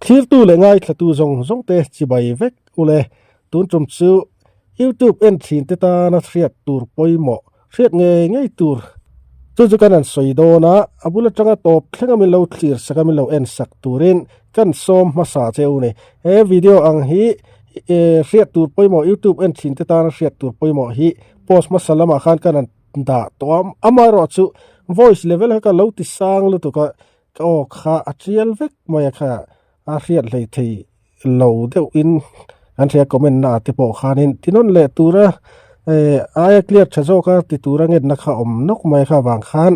Thlirtu leh ngaithlatu zawng zawng te chibai vek ule. Tun tum chu YouTube en thin te tana hriat tur pawimawh hriat ngei ngei tur chu chu kan han sawi dawn a, a bul atanga tawp thleng a min lo thlir sak a min lo en sak turin kan sawm hmasa che u ni. He video ang hi hriat tur pawimawh YouTube en thin te tana hriat tur pawimawh hi post hmasa lamah khan kan han dah tawh a, amaherawh chu voice level kha ka lo ti sang lutuk a, ka aw kha a tial vek mai a kha a hriat hlei thei lo deuh in an hria comment na ah te pawh khanin ti nawn leh tura eh aia clear tha zawk a ti tura ngenna kha awm nawk mai kha vang khan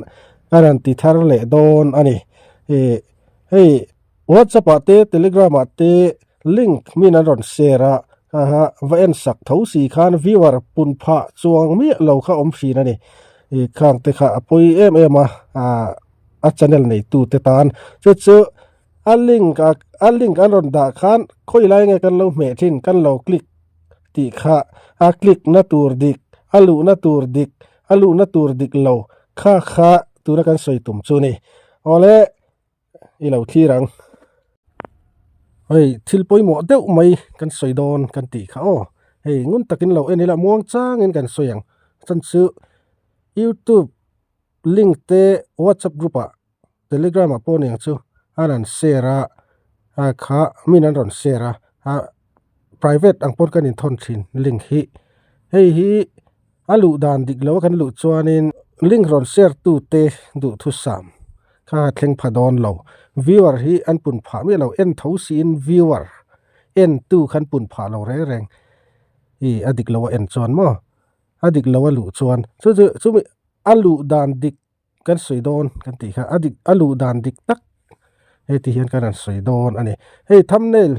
a rawn ti thar leh dawn a ni eh hei whatsapp ah te telegram ah te link min an rawn share a haha va en sak tho si khan viewer pun phah chuang miah lo kha awm thin a ni ih khang te kha a pawi em em a ah a channel nei tu te tan chu chu a link a a link an rawn dah khan khawi lai nge kan lo hmeh thin kan lo click tih kha a click na tur dik a luh na tur dik a luh na tur dik lo kha kha tuna kan sawi tum chu ni awle i lo thlir ang hei thil pawimawh deuh mai kan sawi dawn kan tih kha aw hei ngun takin lo en ila muang changin kan sawi ang chuan chu youtube link te whatsapp group ah telegram ah pawh aniang chu an rawn share a a kha min an rawn share a ah private ang pawn kan inthawn thin link hi hei hi a luh dan dik lo a kan luh chuanin link rawn share tu te duhthusam kha thleng pha dawn lo viewer hi an pun phah miah lo en tho siin viewer en tu khan pun phah lo reng reng ih a dik lo a en chuan maw a dik lo a luh chuan chu chu chumi a luh dan dik kan sawi dawn kan tih kha a dik a luh dan dik tak hei ti hian kan rawn sawi dawn a ni hei thumbnail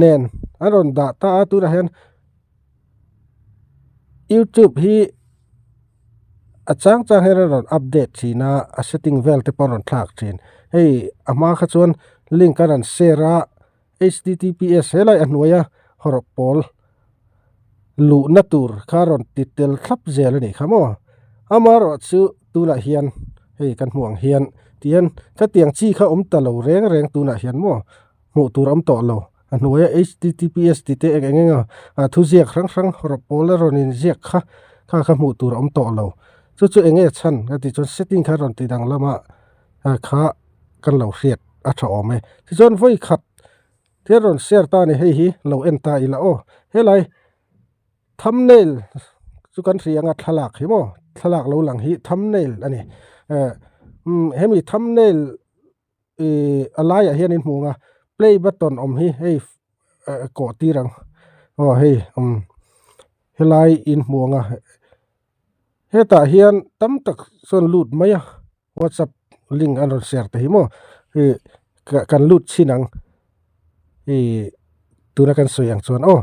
nen an rawn dah ta a tunah hian youtube hi a chang chang hian a rawn update thin a a setting vel te pawh a rawn thlak thin hei a hma kha chuan link a rawn share a https helai a hnuaia hawrawp pawl luhna tur kha rawn ti tel thlap zel a nih kha maw amaherawh chu tunah hian hei kan hmuh ang hian tihian khatiang chi kha awm ta lo reng reng tunah hian maw hmuh tur a awm tawh lo a hnuaia https tih te eng eng eng a thuziak hrang hrang hawrawp pawl a rawn inziak kha kha kha hmuh tur a awm tawh lo chu chu eng nge chhan ka tih chuan setting kha rawn ti danglam a kha kan lo hriat a tha awm e tichuan vawi khat thil rawn share ta a ni hei hi lo en ta ila aw helai thumbnail chu kan hria anga thlalak hi maw thlalak lo lang hi thumbnail a ni eh umm hemi thumbnail ih a laiah hian in hmu ang a play button awm hi hei eh kawh tir ang aw hei umm helai in hmu ang a hetah hian tam tak chuan lut mai a. Whatsapp link an rawn share te hi maw ih kan lut chhin ang ih tuna kan sawi ang chuan aw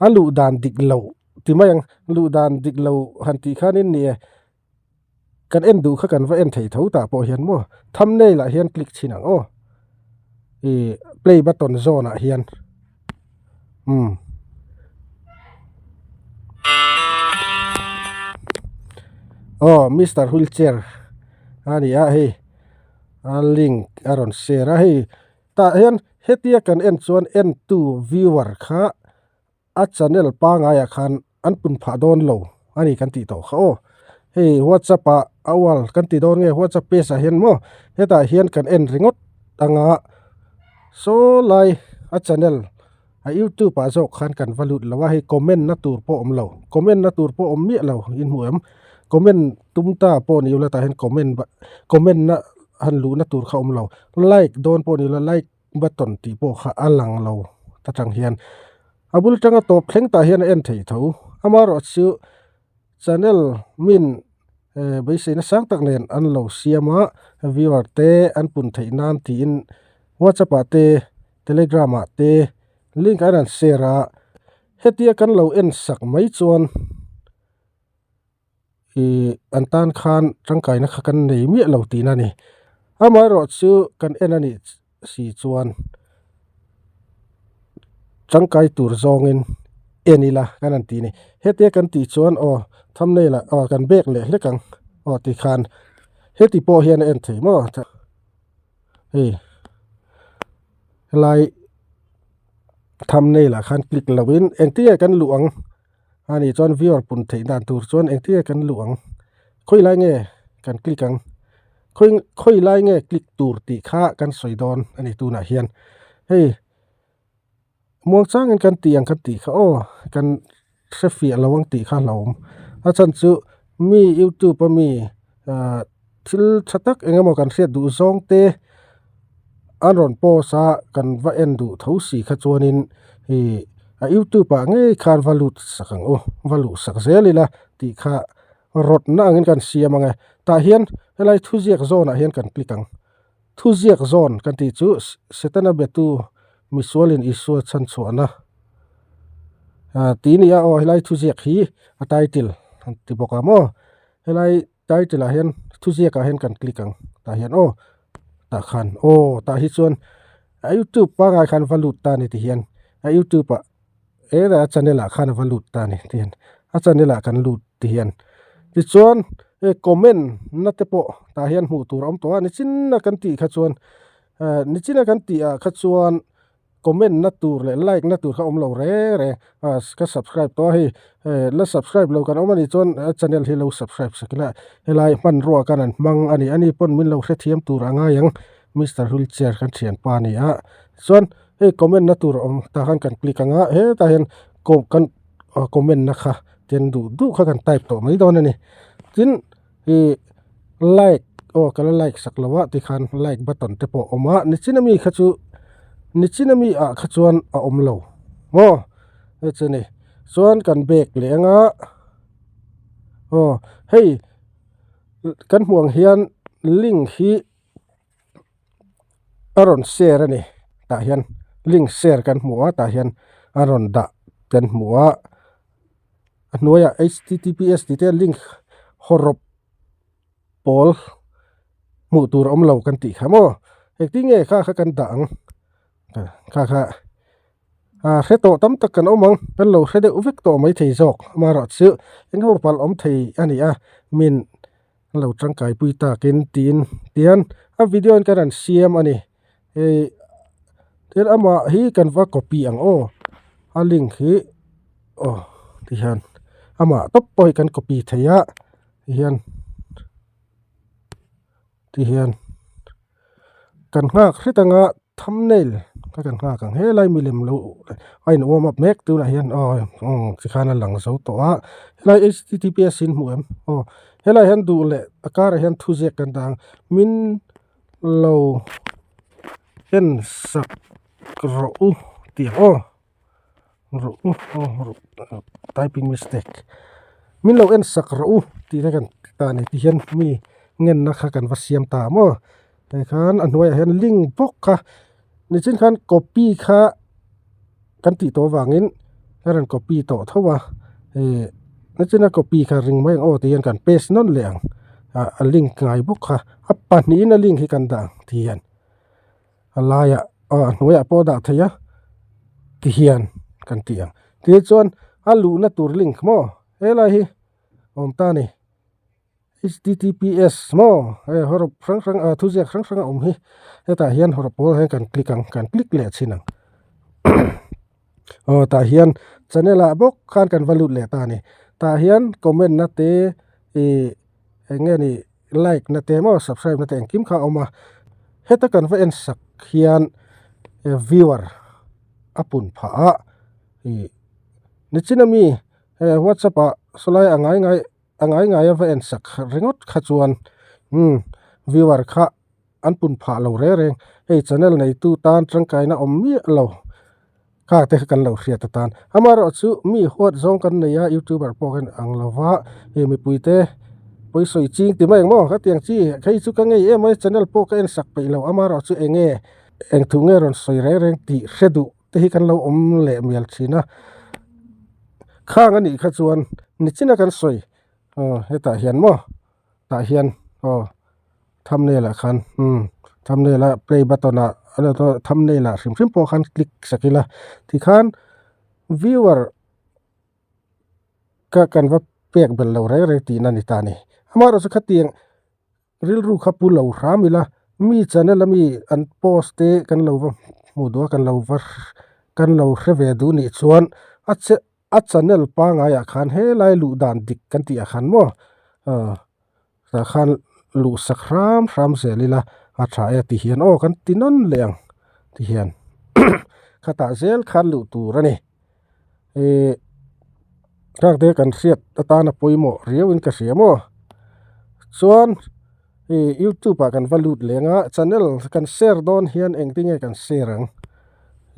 a luh dan dik loh ti mai ang luh dan dik lo han tih khanin ni e kan en duh kha kan va en thei tho tah pawh hian maw thumbnail ah hian click chhin ang aw ih play button zawn ah hian umm aw mister wheelchair a ni a hei a link a rawn share a hei tah hian hetia kan en chuan entu viewer kha a channel pangaiah khan an pun phah dawn lo a ni kan tih tawh kha aw hei whatsapp ah a wall kan ti dawn nge whatsapp page ah hian maw hetah hian kan en ringawt anga saw lai a channel a youtube ah zawk khan kan va lut lo a hei comment na tur pawh awm lo comment na tur pawh awm miah lo in hmu em comment tum ta pawh ni ula tah hian comment comment na han luh na tur kha awm lo like dawn pawh ni ula like button tih pawh kha a lang lo ta tang hian a bul tanga tawp thleng tah hian a en thei tho amaherawh chu channel min eh beiseina sang tak nen an lo siam a viewer te an pun theih nan tiin whatsapp ah te telegram ah te link an rawn share a hetia kan lo en sak mai chuan ih an tan khan tangkaina kha kan nei miah lo tihna a ni amaherawh chu kan en a nih si chuan tangkai tur zawngin en ila kan han tih a ni hetia kan tih chuan aw thumbnail ah aw kan bag leh hlek ang aw tikhan heti pawh hian a en thei maw hei. Helai thumbnail ah khan click lo in engtin nge kan luh ang a nih chuan viewer pun theih dan tur chuan engtin nge kan luh ang khawi lai nge kan click ang khawi khawi lai nge click tur tih kha kan sawi dawn a ni tunah hian hei muang changin kan tih ang kan tih kha aw kan hre fiah lo ang tih kha a hlauhawm a chhan chu mi youtube a mi ahh thil tha tak eng emaw kan hriat duh zawng te an rawn post a kan va en duh tho si kha chuanin ih a youtube ah ngei khan va lut sak ang u va luh sak zel ila tih kha rawtna angin kan siam ang e tah hian helai thuziak zawn ah hian kan click ang. Thuziak zawn kan tih chu Setana betu misualin Isua chhanchhuahna tih a ni a, aw helai thuziak hi a title an ti bawk a maw helai title ah hian thuziak ah hian kan click ang tah hian aw tah khan aw tah hi chuan a youtube pangai khan va lut ta a ni ti hian a youtube ah hetah a channel ah khan a va lut ta a ni ti hian a channel ah kan lut ti hian tichuan hei comment na te pawh tah hian hmuh tur a awm tawh a nichin a kan tih kha chuan ah nichin a kan tih ah kha chuan comment na tur leh like na tur kha awm lo reng reng a ka subscribe tawh a hei eh la subscribe lo kan awm a nih chuan a channel hi lo subscribe sak ila helai hmanrua khan an hmang a ni ani pawn min lo hrethiam tur a ngai ang mister wheelchair kan thianpa a ni a chuan hei comment na tur a awm tah khan kan click ang a hetah hian kan comment na kha ten duh duh kha kan type tawh mai dawn a ni tin ih like aw ka la like sak lo a tikhan like button te pawh a awm a nichin ami kha chu nichin ami ah kha chuan a awm lo maw hei chu a ni chuan kan bag leh ang a aw hei kan hmuh ang hian link hi. A rawn share a ni tah hian link share kan hmu a tah hian a rawn dah kan hmu a a hnuaiah https tih te link hawrawp pawl hmuh tur a awm lo kan tih kha maw engtin nge kha kha kan dah ang kha kha. Ah hre tawh tam tak kan awm ang kan lo hre deuh vek tawh maithei zawk amaherawhchu eng emaw palh awm thei a ni a min lo tangkai pui takin tiin tihian a video in kan rawn siam a ni hei thil amah hi kan va copy ang aw a link hi aw tihian amah tawp pawh hi kan copy thei a tihian tihian kan nghak hret anga thumbnail kha kan nghak ang helai milem lo a in warm up mek tunah hian aw tikhan a lang zo tawh a helai https in hmuh em aw helai hian duh leh a karah hian thuziak kan dah ang min lo en sak rawh u tih ang aw. Rawh u aw rawh typing mistake min lo en sak rawh u tih te kan ta a ni ti hian mi ngenna kha kan va siam ta maw tah khan a hnuaiah hian link bawk kha nichin khan copy kha kan tih tawh avangin a rawn copy tawh tho a ih nichin a copy kha ring mai ang aw ti hian kan paste nawn leh ang ah a link ngai bawk kha a pahnihin a link hi kan dah ang ti hian. A laiah aw a hnuaiah pawh a dah thei a ti hian kan ti ang tichuan a luhna tur link maw helai hi awm ta a ni https maw hei hawrawp hrang hrang ah thuziak hrang hrang a awm hi hetah hian hawrawp pawl ah hian kan click ang kan click leh chhin ang aw tah hian channel ah bawk khan kan va lut leh ta a ni tah hian comment na te ih eng nge ni. Like na te maw subscribe na te engkim kha a awm a heta kan va en sak hian viewer a pun phah a ih nichin ami whatsapp ah sawlai a ngai ngai a ngai ngai a va en sak ringawt kha chuan umm viewer kha an pun phah lo reng reng hei channel neitu tan tangkaina awm miah lo. Kha te kha kan lo hriat atan. Amaherawhchu mi huat zawng kan nei a, youtuber pawh kan ang lo va, hei mipui te pawisawi ching ti mai ang maw ka ti ang chi, hei chu ka ngei em mai channel pawh ka en sak peih lo, amaherawhchu eng nge eng thu nge rawn sawi reng reng tih hre duh te hi kan lo awm leh mial thin a. Khang a nih kha chuan nichina kan sawi aw hetah hian maw tah hian aw. Thumbnail ah khan umm thumbnail a play button ah thumbnail ah hrim hrim pawh khan click sak ila tikhan viewer ka kan va pek belh lo reng reng tihna a ni ta a ni amaherawhchu khatiang rilru kha pu lo hram ila mi channel ami an post te kan lo va. hmuh duh a kan lo va kan lo hre ve duh nih chuan a che a channel pangaiah khan helai luh dan dik kan tih ah khan maw ah tah khan luh sak hram hram zel ila a tha e ti hian aw kan ti nawn leh ang ti hian khatah zel khan luh tur a ni ih thlalak te kan hriat atana pawimawh riau in ka hria maw chuan ih youtube ah kan va lut leng a channel kan share dawn hian engtin nge kan share ang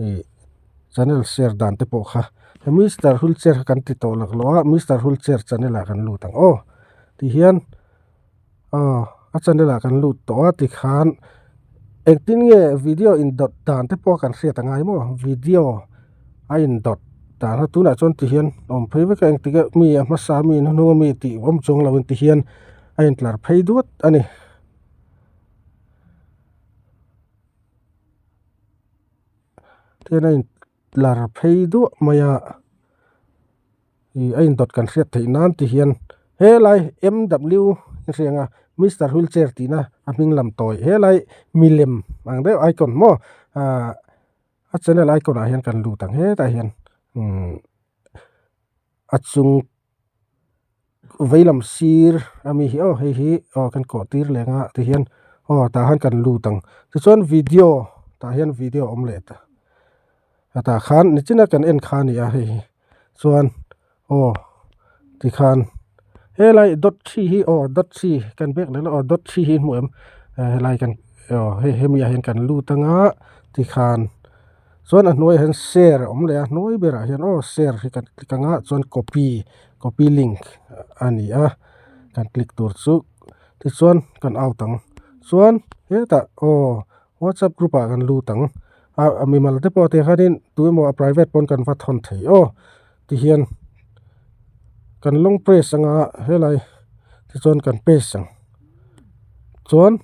ih channel share dan te pawh kha mister wheelchair kha kan ti tawh lak lo a mister wheelchair channel ah kan lut ang aw ti hian aw a channel ah kan lut tawh a tikhan engtin nge video indawt dan te pawh kan hriat angai maw video a indawt dan a tunah chuan ti hian a awm phei vek a engtik ah mi a hmasa mi hnuhnung ami tih awm chuang lo in ti hian a intlar phei duat a ni. Tihian a intlar phei duah mai a ih a indawt kan hriat theih nan ti hian helai M W a hria ang a mister wheelchair tihna a hming lam tawi helai milem ang deuh icon maw ahh a channel icon ah hian kan lut ang hetah hian umm a chung veilam sir ami hi aw hei hi aw kan kawh tir leh ang a tihian aw tah hian kan lut ang tichuan video tah hian video a awm leh ta a tah khan nichina kan en kha a ni a hei hi chuan aw tikhan helai dot thi hi aw dot thi kan bek leh lawk a dot thi hi a hmuh em helai kan aw hei hemi ah hian kan lut anga tikhan. Chuan a hnuaiah hian share a awm leh a hnuai berah hian aw share hi kan click anga chuan copy copy link a ni a kan click tur chu tichuan kan out ang chuan hetah aw whatsapp group ah kan lut ang ah mimal te pawh tiang hianin tu emaw a private pawn kan va thawn thei aw tihian kan long press anga helai tichuan kan paste ang chuan.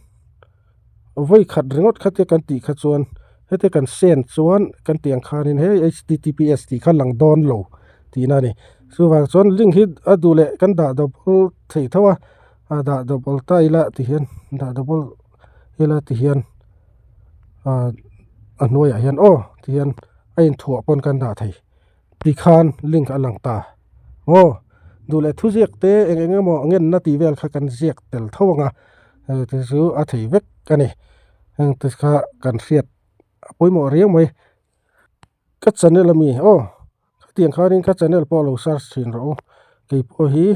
Vawi khat ringawt kha te kan tih kha chuan heti kan send chuan kan tih ang khanin hei https tih kha lang dawn lo tihna a ni. Chuvang chuan link hi a duh leh kan dah double thei tho a, a dah double ta ila ti hian dah double ila ti hian ah a hnuaiah hian aw ti hian a inthuah pawn kan dah thei. Tikhan link a lang ta. Aw, duh leh thuziak te eng eng emaw ngenna tih vel kha kan ziak tel tho ang a, hei te chu a thei vek a ni. Heng te kha kan hriat a pawimawh riau mai. Ka channel ami aw, khatiang khanin ka channel pawh lo search thin rawh u. Keipawh hi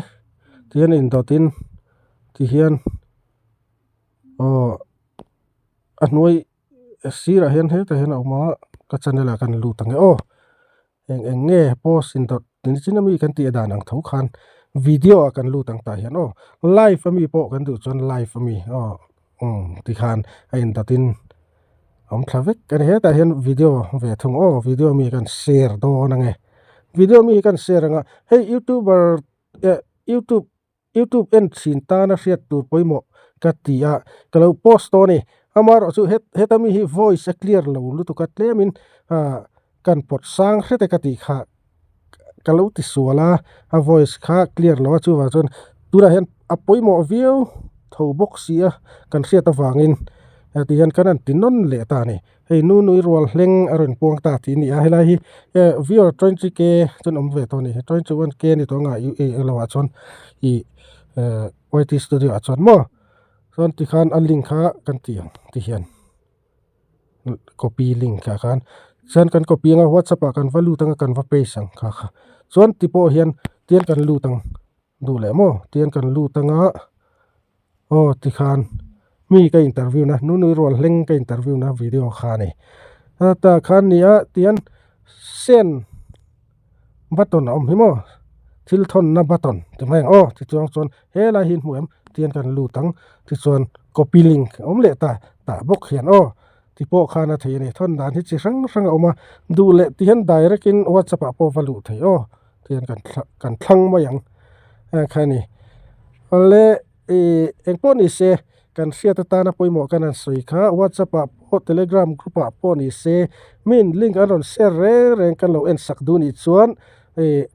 tihian indawtin tihian aw a hnuai. Sirah hian hetah hian a awm a ka channel ah kan lut ang e aw eng eng nge post in dawt nichin ami kan tih dan ang tho khan video ah kan lut ang tah hian aw live ami pawh kan duh chuan live ami aw umm tikhan a in dawt in a awm thla vek a ni hetah hian video ve thung aw video ami kan share dawn ang e video ami kan share ang a hei youtuber eh youtube. Youtube en thin tana hriat tur pawimawh ka ti a, ka lo post tawh a ni. Amaherawh chu heta mi hi voice a clear lo lutuk a tlemin ah kan pawt sang hret e ka tih kha ka lo ti sual a, a voice kha clear lo a chuvang chuan tunah hian a pawimawh viau tho bawk si a kan hriat avangin heti hian kan han ti nawn leh ta a ni. Hei nu nui rual hleng a rawn puang ta tih a ni a, helai hi viewer 20k chuan awm ve tawh a ni, 21k a ni tawh ang a ilo ah chuan ih YT studio ah chuan maw chuan tikhan a link kha kan ti ang ti hian copy link ah khan chuan kan copy anga whatsapp ah kan va lut anga kan va paste ang kha kha chuan ti pawh hian tian kan lut ang duh leh maw tian kan lut anga aw tikhan mi ka interview na nunui rual hleng ka interview na video kha a ni tah khan nia tian send button a awm hi maw thil thawn na button ti mai ang aw tichuan chuan helai hi hmuh em tian kan lut ang tichuan copy link a awm leh ta tah bawk hian aw ti pawh khan a thei a ni thawn dan hi chi hrang hrang a awm a duh leh ti hian direct in whatsapp ah pawh va luh theih aw. Tihian kan kan thlang mai ang a kha ni awle ih engpawh ni se kan hriat atana pawimawh kan han sawi kha whatsapp ah pawh telegram group ah pawh ni se min link an rawn share reng reng kan lo en sak duh nih chuan ih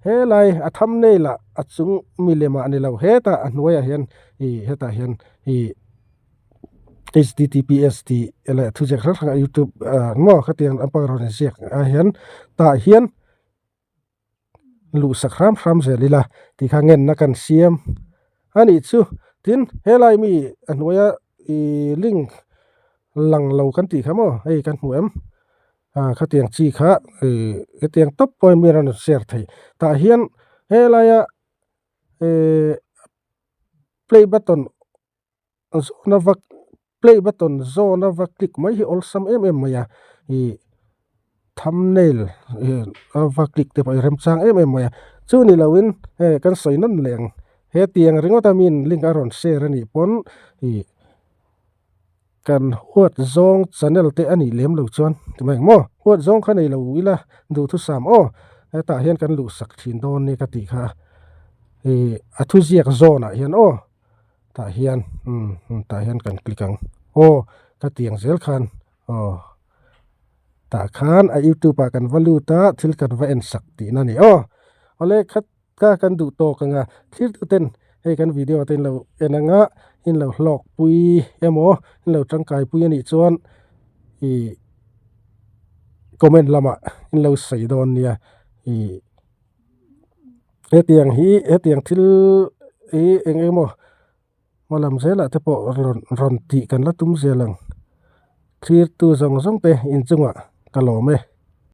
helai a thumbnail ah a chung milem ah ni lo hetah a hnuaiah hian ih hetah hian ih. Https tih leh thuziak hrang hrang a youtube ah maw khatiang lampang rawn inziak ah hian tah hian luhsak hram hram zel ila tih kha ngenna kan siam a nih chu. Tin, helai mi a hnuaia ih link lang lo kan tih kha maw hei kan hmu em ah khatiang chi kha ih hetiang tawp pawhin mi rawn share thei tah hian helaia ih play button zawna va play button zawna va click mai hi awlsam em em mai a ih thumbnail ih a va click te pawh hi remchang em em mai a chu ni loin hei kan sawi nawn leh ang hetiang ringawt a min link a rawn share a nih pawn ih kan huat zawng channel te a nih lem lo chuan ti mai ang maw huat zawng kha nei lo ila duhthusam aw hetah hian kan luhsak thin dawn nia ka tih kha ih a thuziak zawnah hian aw. Tah hian umm tah hian kan click ang aw ka tiang zel khan aw tah khan a youtube ah kan va lut a thil kan va en sak tihna a ni aw awle khat ka kan duh tawk ang a thlir tu ten hei kan video te in lo en ang a in lo hlawk pui emaw in lo tangkai pui a nih chuan ih comment lamah in lo sawi dawn nia ih. Hetiang hi hetiang thil hi eng emaw hma lam zelah te pawh rawn rawn tih kan la tum zel ang thirtu zawng zawng te inchungah ka lawm e.